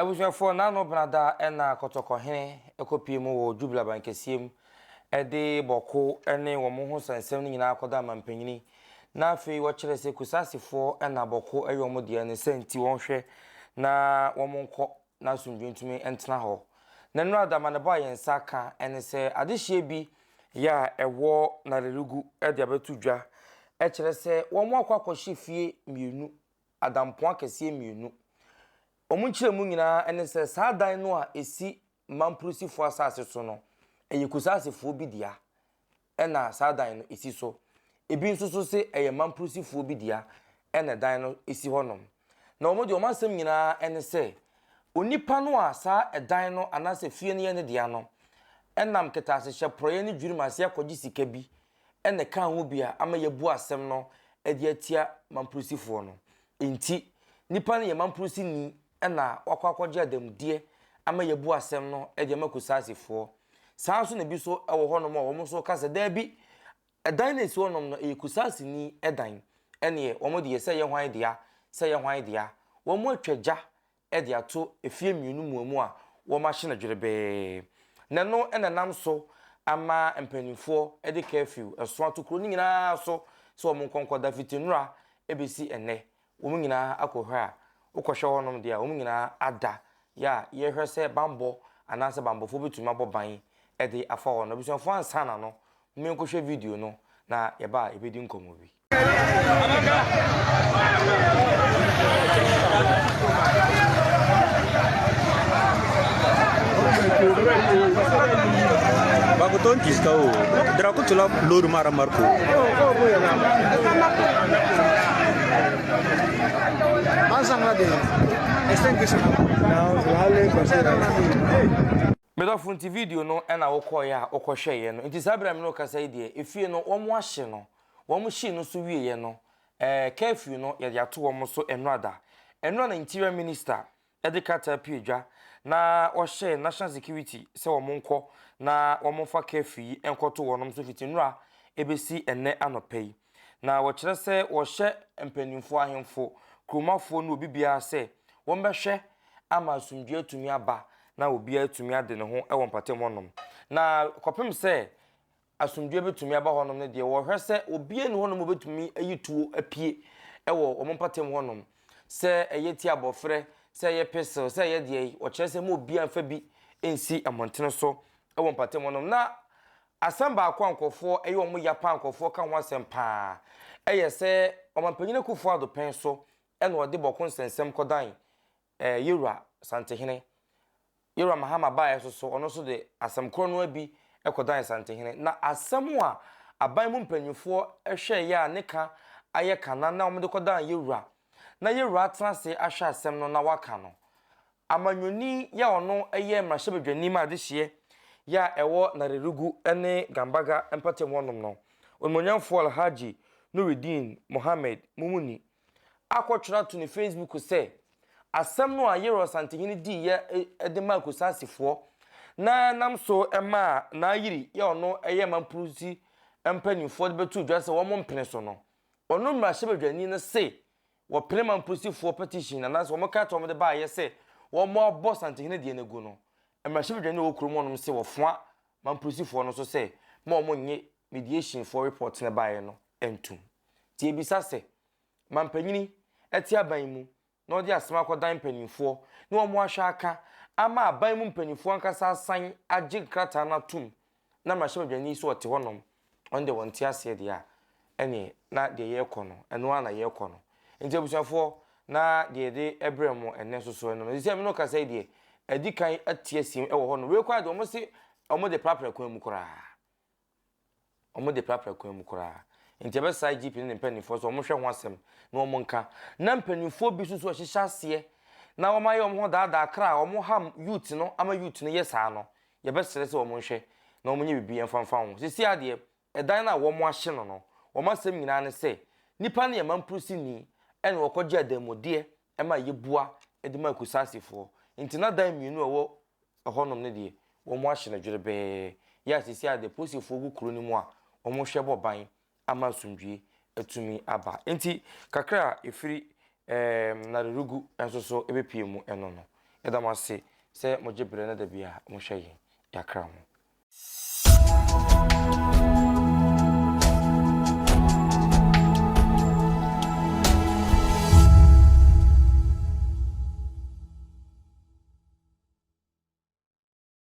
Abusuafoɔ, Nano Benada na Kɔtɔkɔhene kɔpue mu wɔ Jubilee Abankɛseɛ mu de Bɔko ne wɔn ho nsɛnsɛm no nyinaa kɔdaa mampanyini na afei wɔkyerɛ sɛ Kusasefoɔ na Bɔko yɛ wɔn deɛ ne sɛ nti wɔnhwɛ na wɔn nkɔ na asomdwoeɛ ntumi ntena hɔ. Na nnora da amanebɔ a yɛn nsa ka ne sɛ adehyeɛ bi yɛ a ɛwɔ Nalerigu de abɛto dwa kyerɛ sɛ wɔn akɔ akɔhye fie mmienu adampoa akɛseɛ mmienu. Wɔn nkyerɛmu nyinaa ne sɛ saa dan no a ɛsi Mamprusifoɔ asase so no, ɛyɛ Kusasefoɔ bi dea ɛna saa dan no ɛsi so. Ebi nso so se ɛyɛ Mamprusifoɔ bi dea ɛna dan no ɛsi hɔnom. Na wɔn deɛ wɔn asɛm nyinaa ne sɛ onipa no a saa ɛdan no anaasɛ fie no yɛ ne dea no ɛnam kɛtɛasehyɛ porɔeɛ ne dwirim aseɛ akɔgye sika bi na ɛkaa ho bi a ama yɛabu asɛm no de atia Mamprusifoɔ no. Enti, nipa no yɛ Mamprusini na wakɔ akɔgye adanmudeɛ ama yɛabu asɛm no de ama Kusaasifoɔ. Saa ara nso na ebi nso wɔ hɔnom a wɔn nso ka sɛ daabi, ɛdan no a ɛsi hɔnom no, ɛyɛ Kusaasini dan. Ɛnneɛ wɔn deɛ sɛ ɛyɛ hwan dea, sɛ ɛyɛ hwan dea, wɔatwa gya de ato efie mmienu mua mu a wɔahye no dwerebɛɛ. Na ɛno na ɛnam so ama mpanimfoɔ de curfew ɛso ato kuro no nyinaa so sɛ wɔn nkɔ nkɔda fiti nnora bɛsi ɛnnɛ. Wɔn nyinaa akɔhwɛ a, wokɔhwɛ hɔnom deɛ a, wɔn nyinaa ada yɛ a yɛhwɛ sɛ bammɔ anaasɛ bammɔfoɔ bɛtumi abɔ ban de afa hɔ no. Abusuafoɔ ansa na no, momma yɛnkɔhwɛ video no na yɛba a yɛbɛdi nkɔmmɔ bi. Me dɔfo nti video no na wokɔeɛ a wokɔhwɛeɛ no nti saa berɛ a me ne wo kasa yi deɛ efie no wɔn ahye no wɔn hyee no so wieɛ no ɛɛ curfew no yɛde ato wɔn so ɛnora da ɛnora na interior minister de krataa pue dwa na ɔhyɛɛ national security sɛ wɔn nkɔ na wɔn mfa curfew yi nkɔto wɔn so fiti nnora ɛbɛsi ɛnnɛ anɔpa yi na wɔkyerɛ sɛ wɔhyɛ mpanimfoɔ ahemfo kuromafoɔ ne obi biara sɛ wɔbɛhwɛ ama asomdwoeɛ atumi aba na obiara atumi ade ne ho wɔ mpɔtam hɔnom. Na kɔpem sɛ asomdwoeɛ bɛtumi aba hɔnom no deɛ, wɔhwɛ sɛ obiara nni hɔnom a ɔbɛtumi ayi tuo apue wɔ wɔn mpɔtam hɔnom. Sɛ ɛyɛ ti abɔfrɛ, sɛ ɛyɛ pesel, sɛ ɛyɛ deɛ, wɔkyerɛ sɛ ma obiara mfa bi nsi mmɔntene so wɔ mpɔtam hɔnom. Na asɛm baako a nkurɔfoɔ ɛyɛ wɔn ya paa nkurɔfoɔ ka ho asɛm paa ɛyɛ sɛ Ɔmanpanyin Akufo-Addo pɛn so ɛna ɔde bɔko nsɛnsɛm kɔdan eh, Yewura Santehene. Yewura Mahama baeɛ nso so, ɔno nso de asɛm korɔ no ara bi kɔdan Santehene. Na asɛm a aban mu mpanimfoɔ hwɛeɛ a ne ka ayɛ ka na na wɔde kɔdan Yewura, na Yewura atena ase ahwɛ asɛm no na waka no, Amanyɔni yɛ a ɔno yɛ mmarahyɛbadwani ma adehyeɛ yɛ a ɛwɔ Nalerigu ne Gambaga mpɔtam hɔnom no, Onimuonyamfoɔ Alhaji Nurudeen Mohammed Mumuni akɔtwerɛ ato ne Facebook sɛ asɛm no a Yerah Ɔsantehene diiɛ de maa Kusaasifoɔ na ɛnam so maa Nayiri yɛ ɔno yɛ Mamprusi mpanimfoɔ de bɛtoo dwa sɛ wɔn mpene so no, ɔno mmarahyɛbadwani no se wɔpene Mamprusifoɔ petition anaasɛ wɔn krataa a wɔde baeɛ sɛ wɔabɔ Santehene deɛ no agu no, mmarahyɛbadwani a ɔwɔ kurom hɔnom se wɔfoa Mamprusifoɔ no so sɛ ma wɔnnye mediationfoɔ report no baeɛ no ntom. Nti yɛbisa sɛ, mampanyini te aban mu na ɔde asɛm akɔdan mpanimfoɔ na wɔn ahwɛ aka ama aban mu mpanimfoɔ ankasa asan agye nkrataa no atom na mmarahyɛbadwani nso ɔte hɔnom, ɔno deɛ wɔnte aseɛ deɛ a, ɛneɛ na deɛ yɛrekɔ no, ɛno ara na yɛrekɔ no. Nti abusuafoɔ, na deɛ yɛde brɛ mo ɛnnɛ nso so ɛno no. Sɛ me ne wo kasa yi deɛ, adi kan ate asim wɔ hɔnom. Wei koraa deɛ wɔn se wɔn de prapra kwan mu koraa. Wɔde prapra kwan mu koraa. Nti ɛbɛsra IGP ne ne mpanimfoɔ sɛ wɔnhwɛ ho asɛm na wɔnka. Na mpanimfoɔ bi nso so ɛhyehyɛ aseɛ na wɔayɛ wɔn ho daadaa kra a wɔham youth no ama youth no yɛ saa no, yɛbɛsrɛ sɛ wɔnhwɛ na wɔnyɛ biribi mfa mfa ho. Seesei ara deɛ, ɛdan no a wɔahye no no, wɔn asɛm nyinaa ne sɛ nipa no yɛ mampurusini ɛna ɔkɔgye adanmudeɛ ma yɛbua de ma Kusaasifoɔ. Nti na dan mmienu a ɛwɔ Ɛhɔnom no deɛ, wɔahye no dwerebɛɛ. Yɛ a seesei ara deɛ, polisifoɔ gu kuro no mu a wɔhwɛ bɔ ban ama asomdwoeɛ atumi aba. Enti kakra a ɛfiri ɛɛm Nalerigu nso so bɛpue mu ɛno no. Yɛda mo ase sɛ mogye berɛ na da biara mohwɛ yɛn. Yɛakra mo.